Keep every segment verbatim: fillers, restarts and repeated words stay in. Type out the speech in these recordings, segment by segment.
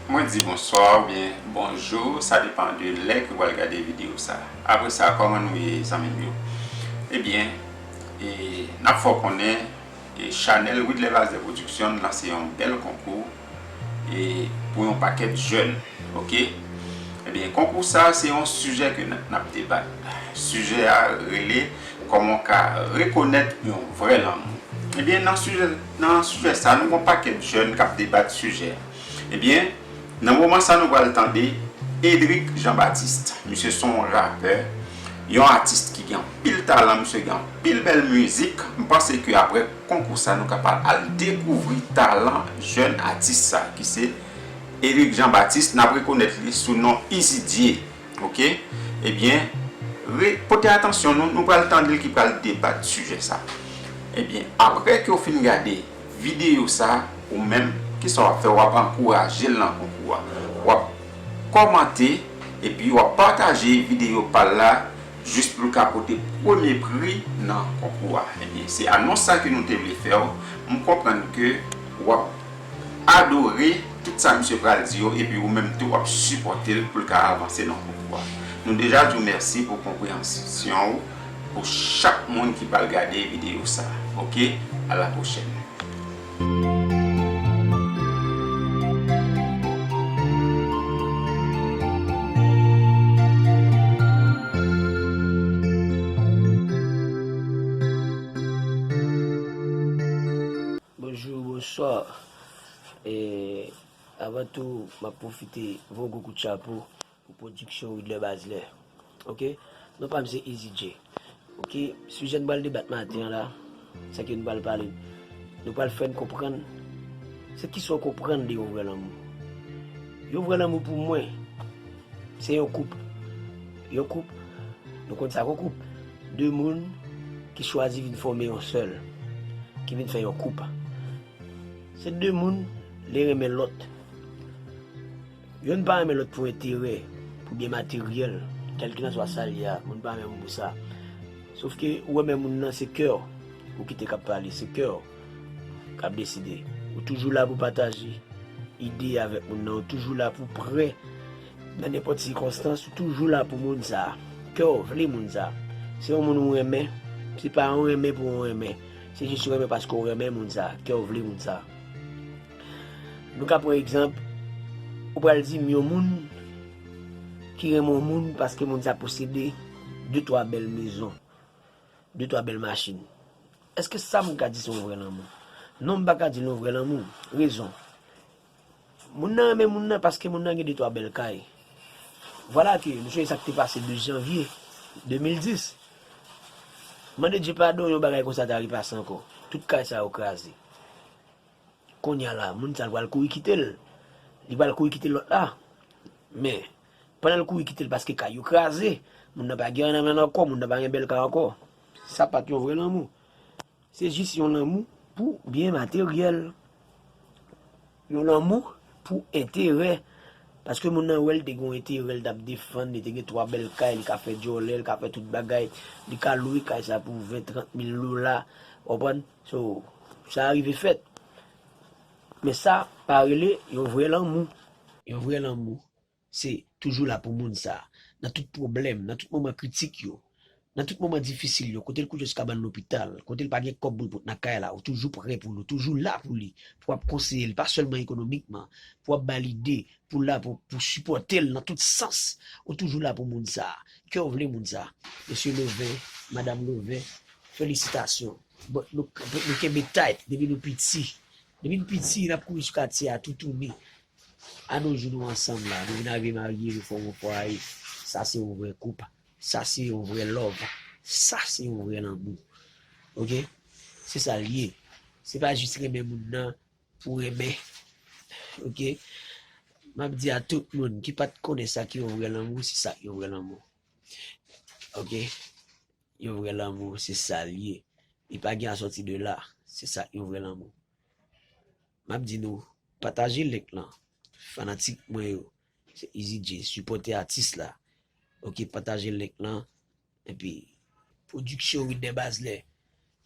Mwen di bonswa oubyen bonjou, sa depann de lè ke w al gade videyo sa. Apre sa, kòman nou ye, zanmi m yo? Ebyen, e, n ap fè w konnen, e, chanèl Widler Bazlè Production lanse yon bèl konkou, e, pou yon pakèt jèn, oke? Ebyen, konkou sa, se yon sijè ke n, n ap debat. Sijè a rele kòman w ka rekonèt yon vrè lanmou. Ebyen, nan sijè, nan sijè sa, nou gon pakèt jèn k ap debat sijè a. Ebyen, nan moman sa, nou pral tande Edric Jean Baptiste. Misye se yon rapè, yon atis ki gen anpil talan, misye gen anpil bèl mizik. M panse ke apre konkou sa, nou kapab al dekouvri talan jèn atis sa, ki se Edric Jean Baptiste. N ap rekonèt li sou non Easy Dye. Oke? Ebyen, re, pote atansyon nou, nou pral tande l ki pral debat sijè sa. Ebyen, apre ke w fin gade videyo sa, ou menm, kisa w ap fè? W ap ankouraje l nan konkou a. W ap kòmante, epi w ap pataje videyo pa l la, jis pou l ka pote premye pri nan konkou a. Ebyen, se anons sa ke nou te vle fè w. M konprann ke w ap adore tout sa misye pral di yo, epi ou menm tou w ap sipòte l pou l ka avanse nan konkou a. Nou deja di w mèsi pou konpreyansyon ou, pou chak moun ki pral gade videyo sa. Oke? A la pwochèn. Bonjou, bonswa. E, avan tou, m ap pwofite voye yon gwo kout chapo pou pwodiksyon Widler Bazlè. Oke? Non pa m se Easy Dye. Oke? Sijè n pral debat maten an la, sa ke n pral pale, nou pral fè n konprann se kisa w konprann de yon vrè lanmou. Yon vrè lanmou pou mwen, se yon koup. Yon koup, nou konn sa k yon koup? De moun ki chwazi vin fòme yon sèl, ki vin fè yon koup. Se de moun, li renmen lòt. Yonn pa renmen lòt pou enterè, pou byen materyèl, kèlkelanswa sa l ye a, moun pa renmen moun pou sa. Sofke ou renmen moun nan, se kè w ou kite k ap pale, se kè w k ap deside. Ou toujou la pou pataje ide avèk moun nan, ou toujou la pou prè nan nenpòt sikonstans, ou toujou la pou moun sa a. Kè w vle moun sa a. Se yon moun ou renmen, se pa yon renmen pou yon renmen. Se jis yon renmen paske w renmen moun sa a, kè w vle moun sa a. Nou ka pran egzanp, ou pral di m yon moun ki renmen yon moun paske moun sa posede de twa bèl mezon, de twa bèl machin. Èske sa moun ka di se yon vrè lanmou? Non, m pa ka di l yon vrè lanmou. Rezon. Moun nan renmen moun nan paske moun nan gen de twa bèl kay. Vwala ke nou sonje sa k te pase douz janvye de mil dis. Mande Dye padon, yon bagay konsa ta repase ankò. Tout kay sa yo kraze. Kounye a la, moun sa l pral kouri kite l. Li pral kouri kite lòt la. Men, pandan l kouri kite l paske kay yo kraze, moun nan pa gen anyen nan men l ankò, moun nan pa gen bèl kay ankò. Sa pa t yon vrè lanmou. Se jis yon lanmou pou byen materyèl. Yon lanmou pou enterè. Paske moun nan wè l te gen yon enterè, l t ap defann, li te gen twa bèl kay, li ka fè djòlè, li ka fè tout bagay. Li ka lwe kay sa pou ven, trant mil dola. W konprann? So, sa rive fèt. Men sa pa rele yon vrè lanmou. Yon vrè lanmou, se toujou la pou moun sa a. Nan tout pwoblèm, nan tout moman kritik yo, nan tout moman difisil yo, kote l koute sou kabann lopital, kote l pa gen kòb pou l pot nan kay la, ou toujou prè pou li, ou toujou la pou li, pou w ap konseye l, pa sèlman ekonomikman, pou w ap ba l ide, pou w la pou, pou sipòte l nan tout sans, ou toujou la pou moun sa a. Kè w vle moun sa a. Mesye Loven, madanm Loven, felisitasyon. Bon, nou, nou kenbe tight depi nou piti. Depi n piti, n ap kouri sou katye a toutouni. A nou jou nou ansanm la, nou vin arive marye, nou fòme yon fwaye. Sa se yon vrè koup. Sa se yon vrè love. Sa se yon vrè lanmou. Oke? Se sa l ye. Se pa jis renmen moun nan pou renmen. Oke? M ap di a tout moun ki pa t konnen sa ki yon vrè lanmou, se sa ki yon vrè lanmou. Oke? Yon vrè lanmou, se sa l ye. Li pa gen a sòti de la. Se sa ki yon vrè lanmou. M ap di nou, pataje link lan. Fanatik mwen yo, se Easy Dye, sipòte atis la. Oke, pataje link lan. Epi, pwodiksyon Widner Bazlè.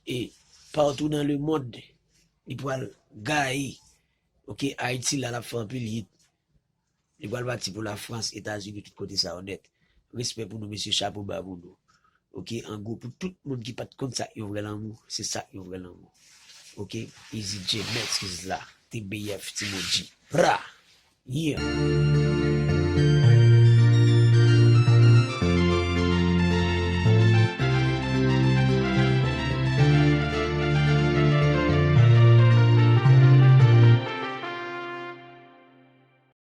E patou nan lemond, li pral gaye. Oke, Ayiti la, l ap fè anpil hit. Li pral pati pou Lafrans, Etazini, tout kote sa yo nèt. Respè pou nou, mesye, chapo ba pou nou. Ok, an gwo, pou tout moun ki pa t konn sa k yon vrè lanmou, se sa k yon vrè lanmou. Ok, Easy J, Mèt Skizla, T B F, Timoji. Pra! Yeah!